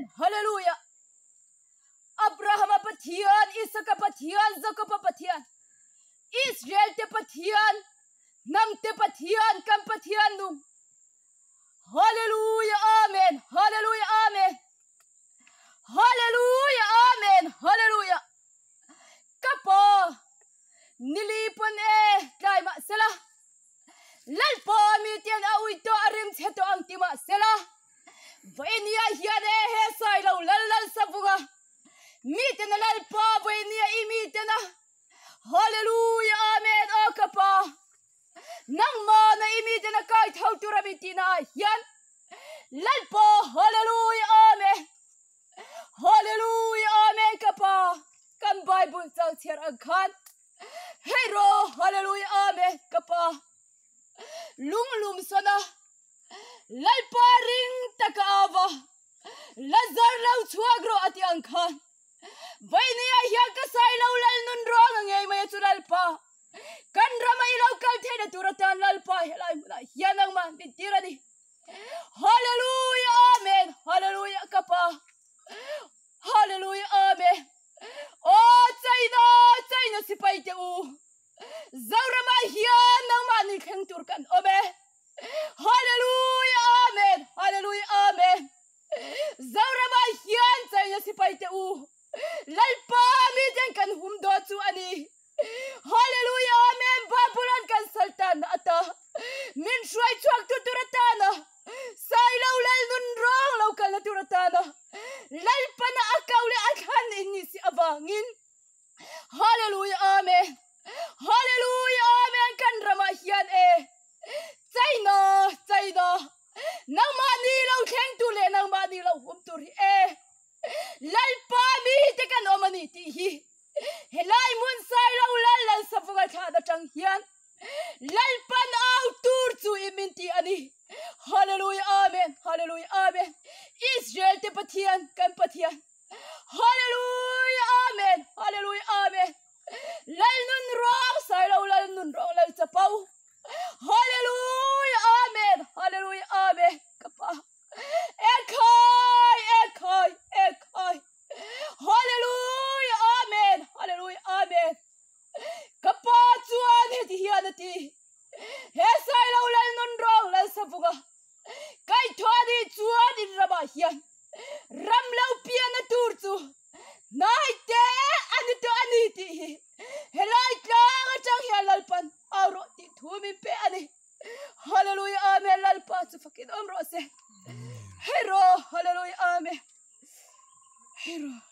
Amen Hallelujah Abrahama Pathian Isaka Pathian Jakoba Pathian Israel te Pathian hnam te Pathian kan Pathian nung Hallelujah Amen Hallelujah Amen Hallelujah Amen Hallelujah Ka pa nili pawn e tlai mah sela Lalpa mi ten a ui tawh a rim chhe tawh ang ti mah sela Vawinia hian e he sai lo lal lal savunga mi tena Lalpa vawinia i mi tena Hallelujah Amen aw ka pa nangmah na i mi tena kai tho tur a mi tihna ah hian Lalpa Hallelujah Amen Hallelujah Amen ka pa kan Bible chang chhiar ang khan Hei rawh Hallelujah Amen ka pa lunglum sawna Lalpa ring taka ava Lazar lo chhuak rawh a ti ang khan Vainia hian ka sai lo lal nun ruang a ngei mai a chu Lalpa kan rama i lo kal theihna tur atan Lalpa helai hmunah hian nangmah min tir a ni Hallelujah Amen Hallelujah ka pa Hallelujah Amen Aw China China sipai te u Zoramah hian nangmah ni thleng tur kan awm e Hallelujah Amen Hallelujah Amen Zoramah hian China sipai te u Lalpa mi ten kan hum dawn chu a ni Hallelujah Amen Babylon kan saltan ata min hruai chhuak tu tur atana Sailo lal nun rawng lo kalna tur atana Lalpana a kau leh a thlan in ni si avangin Hallelujah Amen Hallelujah Amen kan ramah hian e China China nangmah ni lo thleng tur leh nangmah ni lo hum tur hi e Lalpa mi te kan awm a ni tih hi helai hmun Sailo lal lal savunga thlan atang hian Lalpan au tur chu i min ti a ni. Hallelujah Amen Hallelujah Amen Israel te Pathian kan Pathian Hallelujah Amen Hallelujah Amen Lal nun rawng Sailo lal nun rawng lal chapo Hallelujah Amen Hallelujah Amen ka pa Ekhai Ekhai Ekhai Hallelujah Amen Hallelujah Amen Ka pa chuan heti hian a ti, He Sailo lal nun rawng lal savunga kaihthawh anih chuan in ramah hian ram lo pianna tur chu hnai te a ni tawh a ni tih hi helai tlang atang hian Lalpan au rawh tih thu min pe a ni. Hallelujah Amen Lalpa chu fakin awm rawh se. Hero Hallelujah Amen. Hero.